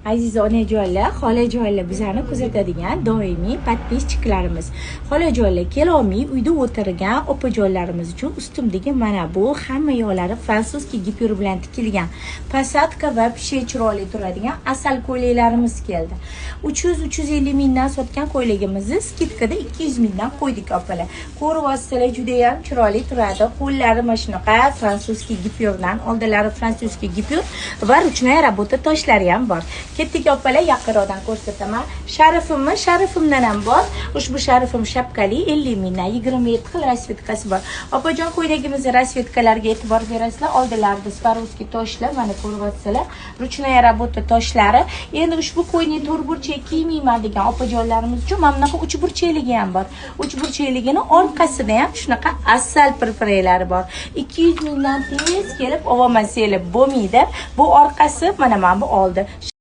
Aziz onajonlar, xolajonlar, bizani kuzatadigan doimiy подписчик larimiz. Xolajonlar, kelolmay uyda o'tirgan opajonlarimiz uchun ustimdagi mana bu hamma yoqlari французский gipyur bilan tikilgan, посадка вообще chiroyli turadigan asal ko'ylaklarimiz keldi. 300-350 mingdan sotgan ko'ylagimizni скидка da 200 mingdan qo'ydik, opalar. Ko'ryapsizlar, juda ham chiroyli turadi. Qo'llari mana shunaqa французский gipyurdan, oldilari французский gipyur va ручная работа toshlari ham bor. Ketdik, opalar, yaqinroqdan ko'rsataman. Sharifimmi? Sharifimdan ham bor. Ushbu sharifim shapkali 50 mingdan, 27 xil расцветка si bor. Opajon, ko'ylagimizni расцветка larga e'tibor berasizlar. Oldilarida Swarovski toshlar, mana ko'ryapsizlar. Ручная работа toshlari. Endi ushbu ko'ylakni to'rtburchak kiymayman degan opajonlarimiz uchun mana bunaqa uchburchakligi ham bor. Uchburchakligini orqasida ham shunaqa asal pirpiraklari bor. 200 mingdan tez kelib olmasanglar bo'lmaydi. Bu orqasi, mana bu oldi.